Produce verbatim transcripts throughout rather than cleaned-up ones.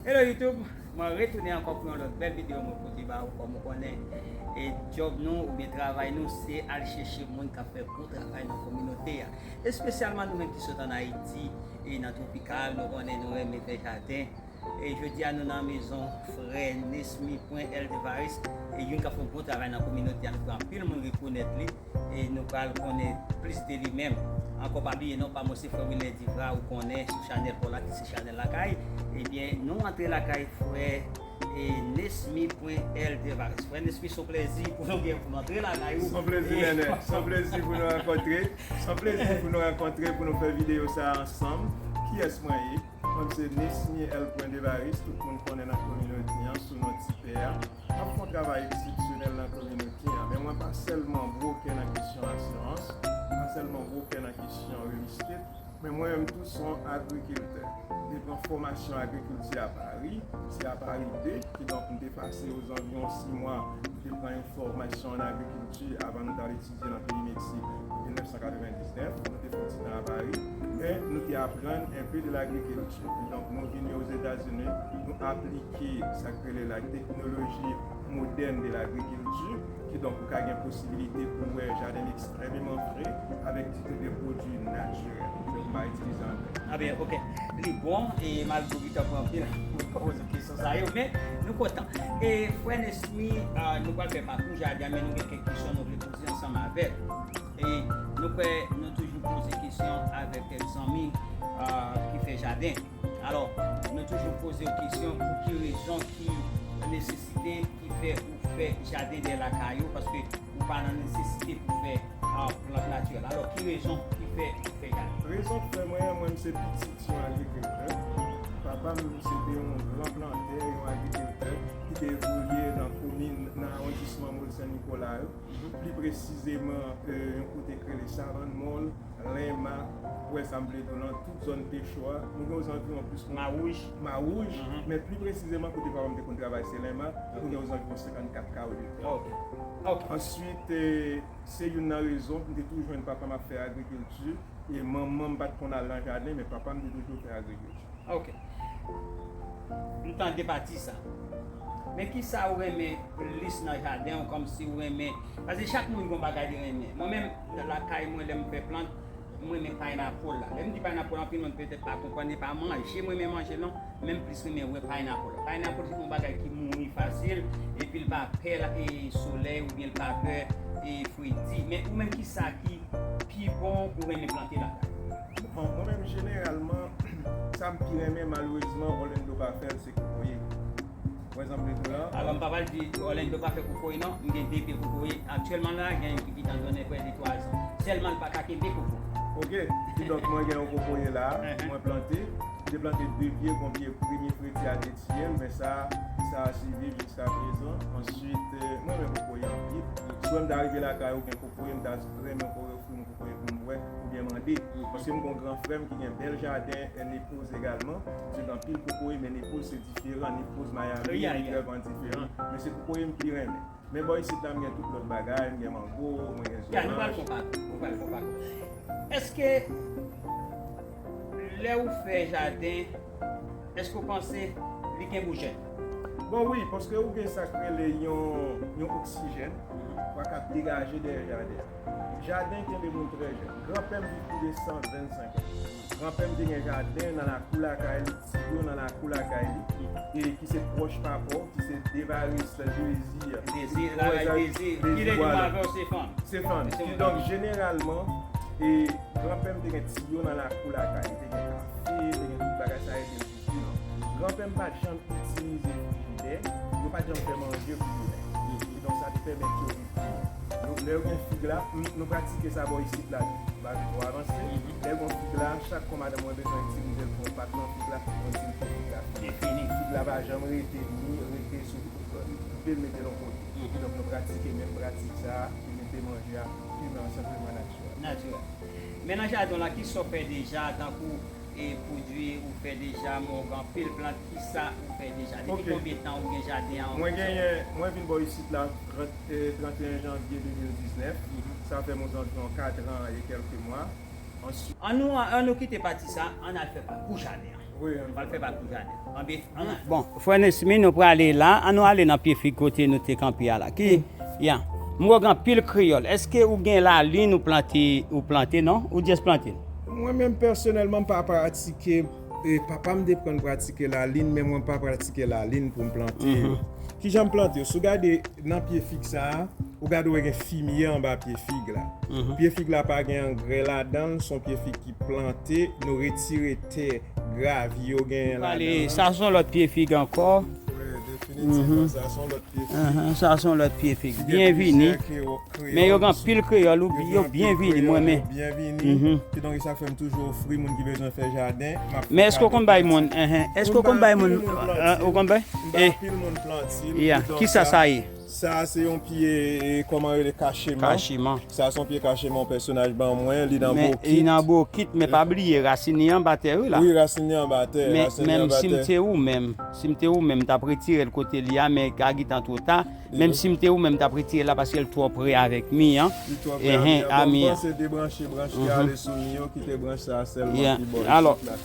Hello YouTube, mwen retounen ankò pou yon lòt bèl videyo mwen pote ba ou. Kòm ou konnen, e djòb nou oubyen travay nou se al chèche moun k ap fè bon travay nan kominote a. Espesyalman nou menm ki sot ann Ayiti, e nan Tropikal, nou konnen nou renmen fè jaden. E jodi a nou nan mezon frè Nesmy Pwen L. Devaris, e youn k ap fè yon bon travay nan kominote a, nou fè anpil moun rekonèt li. E nou pral konnen plis de li menm. Ankò pa bliye non pa m se frè Wilner Divra, ou konnen sou chanèl pa w la ki se chanèl lakay. Ebyen nou antre lakay frè e Nesmy Pwen L. Devaris. Frè Nesmy, se yon plezi pou nou gen pou nou antre lakay ou. Se yon plezi, Nènè. Se yon plezi pou nou rankontre. Se yon plezi pou nou rankontre, pou nou fè videyo sa a ansanm. Kiyès mwen ye? Mwen se Nesmy L. Pwen Devaris, tout moun konnen nan kominote an sou non Ti Pè a. M ap fè yon travay eksepsyonèl nan kominote an, men mwen pa sèlman bwokè nan kesyon asirans, m pa sèlman bwokè nan kesyon real estate, men mwen menm tou se yon agrikiltè. M te pran fòmasyon agrikilti a Pari, se a Pari de, kidonk m te pase ozanviwon sis mwa, m te pran yon fòmasyon an agrikilti avan nou t al etidye nan peyi Meksik, mil nèf san katrevendiznèf, nou te fè yon ti tan a Pari, men nou te aprann enpe de lagrikilti. Kidonk nou vini Ozetazini, nou aplike sa k rele la teknoloji modèn de lagrikilti, kidonk ou ka gen posibilite pou wè jaden ekstrèmeman fre avèk ti de pwodui natirèl. Donk, m pa itilize angrè. A byen, ok. Li bon, e malgre w gentan pran anpil, mwen pa poze w kesyon sa yo, men nou kontan. E frè Nesmy, ah, nou pral fè pakou jaden, men nou gen kèk kesyon nou vle poze ansanm avè l. E nou kwè nou toujou poze kesyon avèk kèk zanmi, ah, ki fè jaden. Alò, nou toujou poze w kesyon pou ki rezon ki nesesite ki fè ou fè jaden dèyè lakay ou, paske ou pa nan nesesite pou fè, ah, plant natirèl. Alò, ki rezon ki fè ou fè jaden? Rezon k fè mwen, mwen, m se pitit yon agrikiltè. Papa m, se te yon gran plantè, yon agrikiltè ki te evolye nan komin, nan awondisman Mòl Sen Nikola yo. Pli presizeman, eh, yon kote k rele Savann Mòl, Lenma, ou wè sa m vle di w lan, tout zòn Pechwa, nou gen ozanviwon plis Mawouj. Mawouj, men pli presizeman kote papa m te konn travay se Lenma, nou gen ozanviwon senkannkat kawo de tè. Ok. Ok. Answit, eh, se youn nan rezon m te toujou jwenn papa m ap fè agrikilti, e manman m pa t konn al nan jaden, men papa m te toujou fè agrikilti. Ok. M tande pati sa. Men kisa ou renmen plis nan jaden w, kòmsi ou renmen, paske chak moun gen yon bagay li renmen. Mwen menm, lakay mwen, lè m fè plant, m renmen paynapol la. Lè m di paynapol, anpil moun petèt pa konprann, e pa manje m renmen manje l non, men m plis renmen wè paynapol la. Paynapol se yon bagay ki mouri fasil, epi l pa pè la, e solèy, oubyen l pa pè, e fredi. Men ou menm, kisa ki pi bon ou renmen plante lakay ou? Bon, mwen menm, jeneralman, sa m pi renmen, malerezman, Orlando pa fè l, se kokoye. Ou wè sa m vle di w la? Alò, m pa pral di Orlando pa fè kokoye, non. M gen de pye kokoye. Aktyèlman la, gen youn ki gentan donnen prè de twa zan. Sèlman, l pa ka kenbe koko. Ok. Kidonk, mwen gen yon kokoye la, mwen plante. M te plante de pye, gon pye premye fredi a te tiye l, men sa, sa a siviv jiskaprezan. Answit, eh, mwen renmen kokoye anpil. Si w wè m ta rive lakay ou gen kokoye, m ta renmen kokoye, ofri m kokoye pou m bwè oubyen mande. Paske m gon gran frè m ki gen bèl jaden, eh, nepoz egalman. Se gen anpil kokoye, men nepoz se diferan. Nepoz Miami, li vrèman diferan. Men se kokoye m pi renmen. Men bò isit la, m gen tout lòt bagay, m gen mango, mwen gen zoranj. Ya, nou pral fè yon pakou, nou pral fè yon pakou. Èske lè ou fè jaden, èske ou panse li gen goujè? Bon, wi, paske ou gen sa k rele yon, yon oksijèn, ou ka degaje dèyè jaden an. Jaden kenbe moun trè jèn. Granpè m viv plis de san vennsenk an. Granpè m te gen jaden nan lakou lakay li, tiyo nan lakou lakay li, e ki se pwòch papa w, ki se Devaris Dezi. Dezi, lakay Dezi. Ki lè di mwen avè w se fann. Se fann. Kidonk, jeneralman, e granpè m te gen tiyo nan lakou lakay li, te gen kafe, te gen tout bagay sa yo, te gen pisin. Granpè m pa t janm itilize frijidè, yo pa t janm fè manje pou jounen. Kidonk, sa te pèmèt yo viv pi byen. Donk, lè yo gen fig la, m, nou pratike sa bò isit la, m pa vin twò avanse. Lè yo gen fig la, chak fwa madanm mwen bezwen itilize l pou yon pat nan fig la, mwen di l fè fig la fini. Li fini. Fig la pa janm rete, ni rete sou koupe l, mete l yon kote. Donk, nou pratike menm pratik sa a, ki mete manje a piman senpleman natirèl. Natirèl. Men nan jaden w la, kisa w fè deja, tankou e pwodui ou fè deja, men w gen anpil plant, kisa ou fè deja? Depi konbyen tan ou gen jaden an? Mwen genyen, mwen vin bò isit la trant, eh, trannteyen janvye de mil diznèf. Sa fè m ozanviwon kat an e kèlke mwa. Answit, ann nou, ann nou kite pati sa, ann al fè pakou jaden an. Wi, nou pral fè pa pou jaden. Anbe, ann. Bon, frè Nesmy, nou prale la. An nou ale nan pye fig kote nou te kanpe a la. Ki, ya. M wè w gen anpil kreyòl. Èske ou gen lalin ou plante, ou plante, non? Ou just plante? Mwen menm pèsonèlman, m pa pratike, e, papa m te pran pratike lalin, men mwen pa pratike lalin pou m plante yo. Kijan m plante yo? Si w gade nan pye fig sa a, ou gade w gen fimye anba pye fig la. Pye fig la pa gen angrè ladan l, se yon pye fig ki plante, nou retire tè, gravi yo genyen ladan l. Sa se yon lòt pye fig ankò. Wi, definitivman, sa se yon lòt pye fig. Sa se yon lòt pye fig. Byenvini. Men yo gen anpil kreyòl, ou, yo byenvini, mwen men. Byenvini. Kidonk, e sa k fè m toujou ofri moun ki bezwen fè jaden. Men èske w konn bay moun, èske w konn bay moun, ou konn bay? M ba anpil moun planti l. Kisa sa ye? Sa se yon pye, e, kòman rele, kacheman. Kacheman. Sa se yon pye kacheman, yon pèsonaj ban mwen, li nan bokit. Men li nan bokit, men pa bliye, rasin li anba tè, wi, la. Wi, rasin li anba tè, rasin li anba tè. Men, menm si m te ou menm, si m te ou menm, m t ap retire l kote li a, men ka gentan twò ta. Menm si m te ou menm, m t ap retire l la paske l twò pre avèk mi an. Li twò pre a mi an. Bon, m panse debranche branch ki ale sou mi yo, kite branch sa a sèlman ki bò isit la.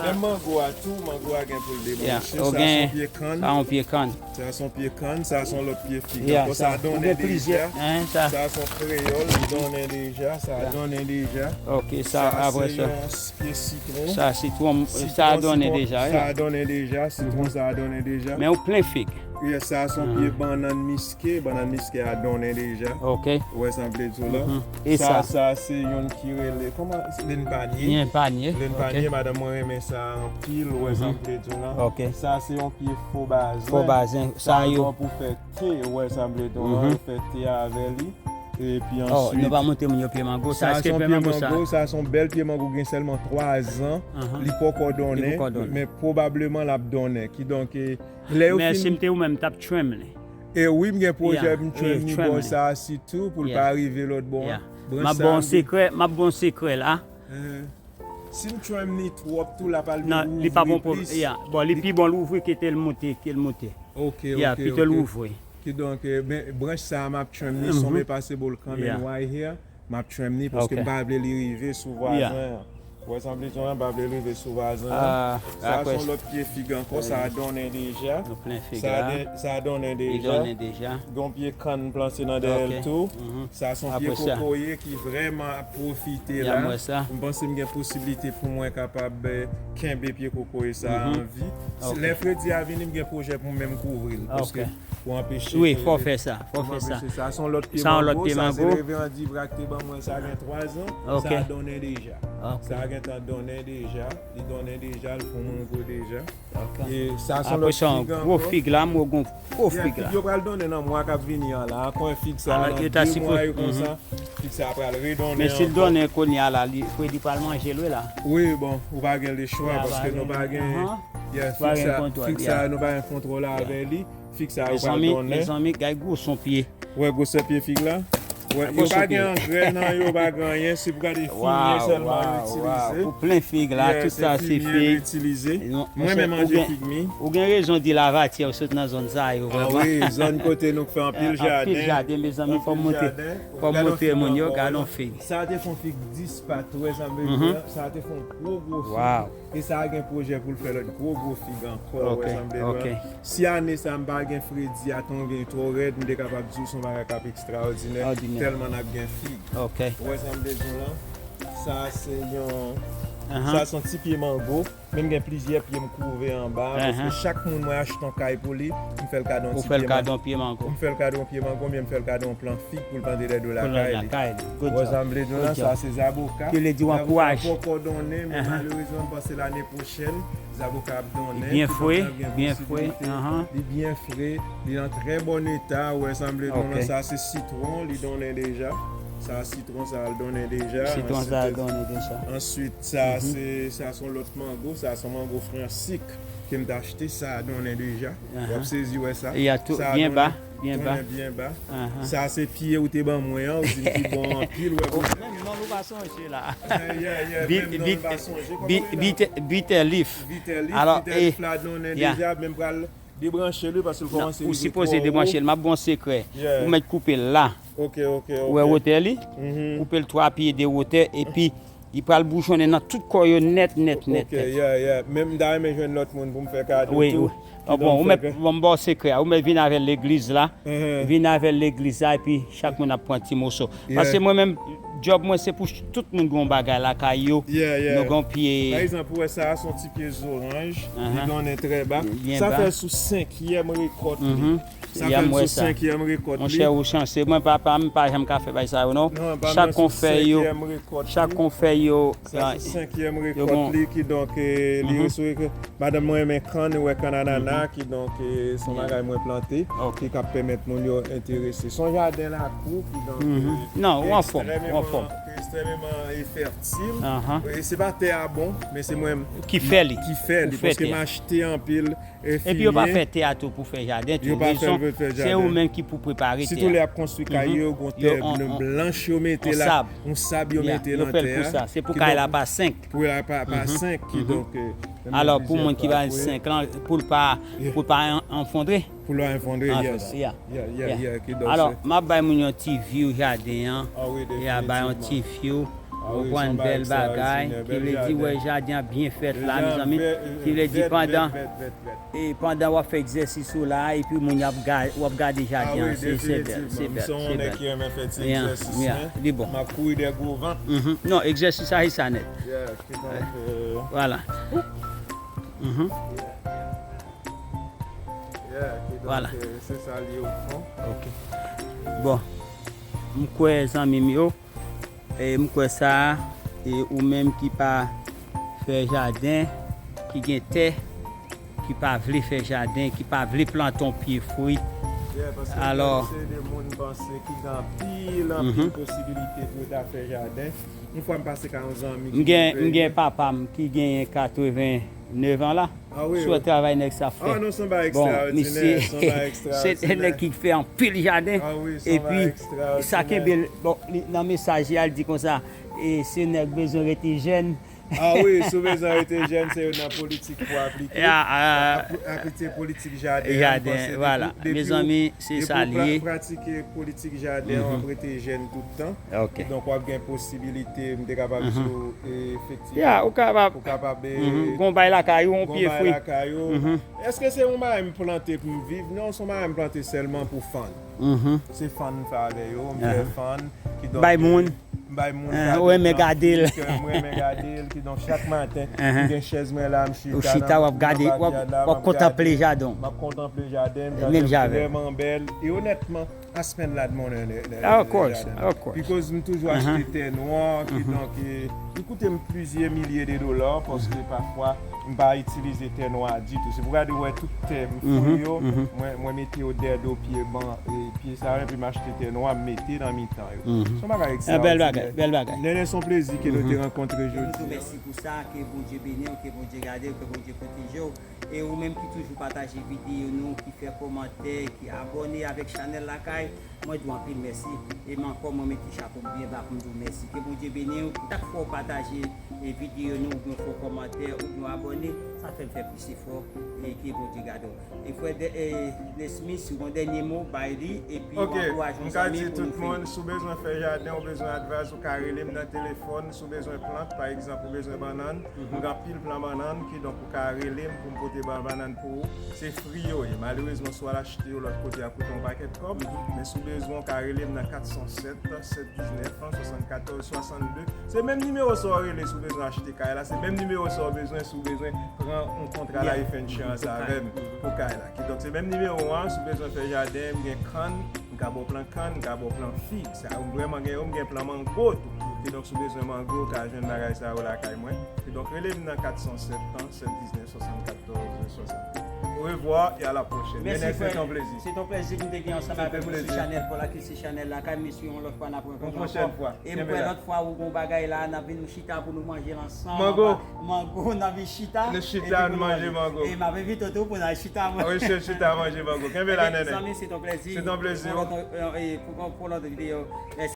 Menm mango a tou, mango a gen pou l debranche. Sa se yon pye kann. Sa yon pye kann. Sa se yon pye kann, sa se yon lòt pye fig. Ankò sa donnen deja. Sa se yon kreyòl, li donnen deja, sa donnen deja. Ok, sa, apre sa. Sa se yon pye sitwon. Sa sitwon, sa donnen deja, wi. Sa donnen deja, sitwon sa donnen deja. Men ou plen fig. Yes, sa se yon pye bannann miske, bannann miske a donnen deja. Ok. Ou wè sa m vle di w la? E sa? Sa, sa se youn ki rele, kòman? Lenn panye. Lenn panye, ok. Lenn panye, madanm mwen renmen sa anpil, ou wè sa m vle di w la? Ok. Sa se yon pye fo bazen. Fo bazen, sa yo. Sa bon pou fè te, ou wè sa m vle di w la, yo fè te avè li. Epi answit, nou pa montre moun yo pye mango. Sa, èske pye mango sa? Sa se yon bèl pye mango, gen sèlman twa zan. Li poko donnen, men pwobableman l ap donnen. Kidonk, e, lè yo fin. Men si m te ou menm, m t ap trim li. E wi, m gen pwojè pou m trim li bò sa a sitou, pou l pa rive lòt bò a. M ap ba w yon sekrè, m ap ba w yon sekrè la. Si m trim li twòp tou, l ap al vin ouvri plis. Bon, li pi bon l ouvri ke te l moute, ke l moute. Ok, ok, ok. Pito l ouvri. Kidonk, e, ben, branch sa a m ap trim li, some pase bò l kanmenm right here. M ap trim li paske m pa vle li rive sou vwazen an. Ou wè sa m vle di w la, m pa vle l rive sou vwazen an. Sa se yon lòt pye fig ankò, sa a donnen deja. Sa a donnen deja. Gon pye kann plante nan dèyè l tou. Sa se yon pye kokoye ki vrèman ap pwofite la. M panse m gen posiblite pou mwen kapab, eh, kenbe pye kokoye sa a an vi. Lè fredi a vini, m gen pwojè pou m menm kouvri l, paske pou anpeche ke, fò fè sa, fò fè sa. Sa se yon lòt pye mango, sa se Reveran Divra ki te ban mwen sa gen twa zan, sa donnen deja. Sa gentan donnen deja, li donnen deja, l fè mango deja. E sa se yon lòt fig ankò. Apre sa, yon gwo fig la, m wè gon gwo fig la. Yo pral donnen nan mwa k ap vini an la. Ankò yon fig sa, nan de mwa yo konsa, fig sa pral redonnen ankò. Men si l donnen kounye a la, li, fredi pral manje l wi la. Wi, bon, ou pa gen lechwa, paske nou pa gen, fig sa, fig sa, nou pa gen kontwòl avè li. Fig sa yo pral donnen. Mezanmi, gade gwosè pye. Wè gwosè pye fig la? Wè, yo pa gen angrè nan yo, pa gen anyen, se pou gade fimye sèlman yo itilize. Ou plen fig la, tout sa se fimye yo itilize. Mwen menm manje fig mi. Ou gen rezon di Lavatyè, ou sot nan zòn sa yo, vrèman. Ah wi, zòn kote nou fè anpil jaden. Anpil jaden, mezanmi, fò m montre, fò m montre moun yo, gade yon fig. Sa te fè yon fig dis pat, ou wè sa m vle di a? Sa te fè yon gwo, gwo fig. E sa a gen pwojè pou l fè lòt gwo, gwo fig ankò, ou wè sa m vle di a? Si ane sa a m pa gen fredi a, tonbe twò rèd, m te kapab di w se yon bagay k ap ekstraòdinè, tèlman n ap gen fig. Ou wè sa m vle di w la? Sa se yon, sa se yon ti pye mango. Men m gen plizyè pye m kouve anba, paske chak moun mwen achte yon kay pou li, m fè l kado yon ti pye mango. Ou fè l kado yon pye mango? M fè l kado yon pye mango, oubyen m fè l kado yon plan fig pou l plante dèyè do lakay li. Ou wè sa m vle di w la? Sa se zaboka. Zaboka poko donnen, men malerezman, m panse lane pwochèn, zaboka ap donnen. Li byen fre, byen fre. Li byen fre, li nan trè bon eta, ou wè sa m vle di w la? Sa se sitwon, li donnen deja. Sa sitwon sa a l donnen deja. Sitwon sa a l donnen deja. Answit, sa se, sa se yon lòt mango, sa se yon mango fransik ke m t achte, sa a donnen deja. W ap sezi wè sa. Sa a donnen, byen ba. Sa se pye ou te ban mwen an, ou di m ki bon anpil, wè. Menm non nou pa sonje la. Bitter leaf. Bitter leaf la donnen deja, men m pral debranche li paske l kòmanse rive twò wo. Ou sipoze debranche l, m ap ba w yon sekrè. Ou mèt koupe l la. Ok, ok, ok. Ou wè wotè li? Koupe l twa pye de wotè, epi Li pral boujonnen nan tout kò yo nèt, nèt, nèt, Ok, yeah, yeah. Men m ta renmen jwenn lòt moun pou m fè kado tou. Wi, wi. Bon, ou mèt, bon, m ba w sekrè a. Ou mèt vin avè l legliz la. Vin avè l legliz la, epi chak moun ap pran ti moso. Paske mwen menm, djòb mwen se pou tout moun gen yon bagay lakay yo. Nou gen yon pye. Pa egzanp, ou wè sa a, se yon ti pye zoranj. Li donnen trè ba. Sa fè sou senkyèm rekòt li. Sa fè l sou senkyèm rekòt li. Monchè, ou chanse. Mwen, papa m pa janm ka fè bagay sa yo, non. Chak konfèy yo, chak konfèy yo. Sa se senkyèm rekòt li, kidonk, li resore. Madanm mwen renmen kann, ou wè kann anana, kidonk, se yon bagay mwen plante, ki k ap pèmèt moun yo enterese. Se yon jaden lakou, kidonk, non, ou anfòm, ou anfòm. Ekstrèmeman fètil. E se pa tè a bon, men se mwen ki fè li. Ki fè li, paske m achte anpil. Epi yo pa fè tè a tou pou fè jaden tou. Se ou menm ki pou prepare tè a. Sitou lè y ap konstwi kay yo, gon tè blanch yo mete la, yon sab yo mete nan tè a. Se pou kay la pa senk. Pou la pa senk, kidonk. Alò, pou moun ki pa senk lan, pou l pa, pou l pa anfondre. Pou l pa anfondre, yes. Alò, m ap bay moun yon ti view jaden an. E a bay yon ti view. Ou konprann, bèl bagay, ki vle di wè jaden an byen fèt la, mezanmi. Ki vle di pandan, e pandan w ap fè egzèsis ou la, epi moun y ap gade, w ap gade jaden an, se bèl, se bèl, se bèl. Li bon. Non, egzèsis a se sa nèt. Vwala. Vwala. Ok. Bon, m kwè zanmi m yo, E m kwè sa, e ou menm ki pa fè jaden, ki gen tè, ki pa vle fè jaden, ki pa vle plante yon pye fwi. Alò. Se de moun m panse ki gen anpil, anpil posibilite pou yo ta fè jaden. Yon fwa m pase kay yon zanmi ki gen. M gen papa m ki genyen katreven nèf an la. Si w wè travay nèg sa ap fè. Bon, misye, se te nèg ki fè anpil jaden. Epi, sa kenbe l, bon, nan mesaj li a, li di konsa, e se nèg bezwen rete jèn. Ah wi, si w bezwen rete jèn, se youn nan politik pou aplike. Aplike politik jaden an, m panse depi, depi w pratike politik jaden an, w ap rete jèn tout tan. Donk, w ap gen posibilite, m te kapab di w, efektivman, ou kapab, ou kapab gon bay lakay ou, yon pye fwi. Èske se yon bagay m plante pou m viv? Non, se yon bagay m plante sèlman pou fun. Se fun m fè avè yo, m fè fun. Kidonk, bay moun. M bay moun kado. Ou renmen gade l. M renmen gade l. Kidonk, chak maten, m gen chèz mwen la, m chita. Ou chita, w ap gade, w ap kontanple jaden w. M ap kontanple jaden m, jaden m vrèman bèl. E onètman, I spend a lot of money on it. Of course, of course. Because m toujou achte tè nwa, kidonk, e, li koute m plizyè milye de dola, paske pafwa, m pa itilize tè nwa ditou. Se pou gade w wè tout tè m fouye yo, mwen, mwen mete yo dèyè do pye ban, e, pye sa yo, epi m achte tè nwa, m mete nan mitan yo. Se yon bagay ekstraòdinè. Bèl bagay, bèl bagay. Nènè, se yon plezi ke nou te rankontre jodi a. Mèsi pou sa, ke Bondye beni w, ke Bondye gade w, ke Bondye pwoteje w. E ou menm ki toujou pataje videyo nou, ki fè kòmantè, ki abòne avèk chanèl Lakay, mwen di w anpil mèsi. E m ankò, mwen mete chapo m byen ba pou m di w mèsi. Ke Bondye beni w. Chak fwa w pataje, e, videyo nou, oubyen w fè w kòmantè, oubyen w abòne, sa fè m fè plis efò. E ke Bondye gade w. E frè Nesmy, si w gen yon dènye mo, bay li, epi w ankouraje yon zanmi pou nou fini. Si w bezwen fè jaden, ou bezwen advice, ou ka rele m nan telefòn. Si w bezwen plant, pa egzanp, ou bezwen bannann, m gen anpil plan bannann, kidonk ou ka rele m pou m pote bannann pou ou. Se fri yo ye. Malerezman, si w al achte yo lòt kote a koute yon pakèt kòb, men si w bezwen, ou ka rele m nan kat san sèt, sèt diznèf, swasannkatòz, swasannde. Se menm nimewo sa w rele si w bezwen achte kay la, se menm nimewo sa w bezwen si w bezwen pran yon kontra Life Insurance avè m pou kay la. Kidonk, se menm nimewo an, si w bezwen fè jaden, m gen kann, m ka ba w plan kann, m ka ba w plan fig. Sa yo m vrèman gen yo, m gen plan mango tou. Kidonk, si w bezwen mango, w ka jwenn bagay sa yo lakay mwen. Kidonk, rele m nan kat san sèt, sèt diznèf, swasannkatòz, swasannde. Au revoir et à la prochaine. Mèsi, frè. Se te yon plezi. Se te yon plezi pou m te gen ansanm avèk ou sou chanèl Paul Akil, sou chanèl Lakay. Mèsi, yon lòt fwa n ap rankontre ankò. Yon pwochèn fwa. E m kwè lòt fwa ou gon bagay la, n ap vin chita pou nou manje l ansanm. Mango. Mango, n ap vin chita. Nou chita, nou manje mango. E m ap envite w tou pou n al chita manje. Wi, se chita manje mango. Kenbe la, Nènè. Zanmi, se te yon plezi. Se te yon plezi. Pou yon lòt, e, e, pou, pou yon lòt videyo. Mèsi.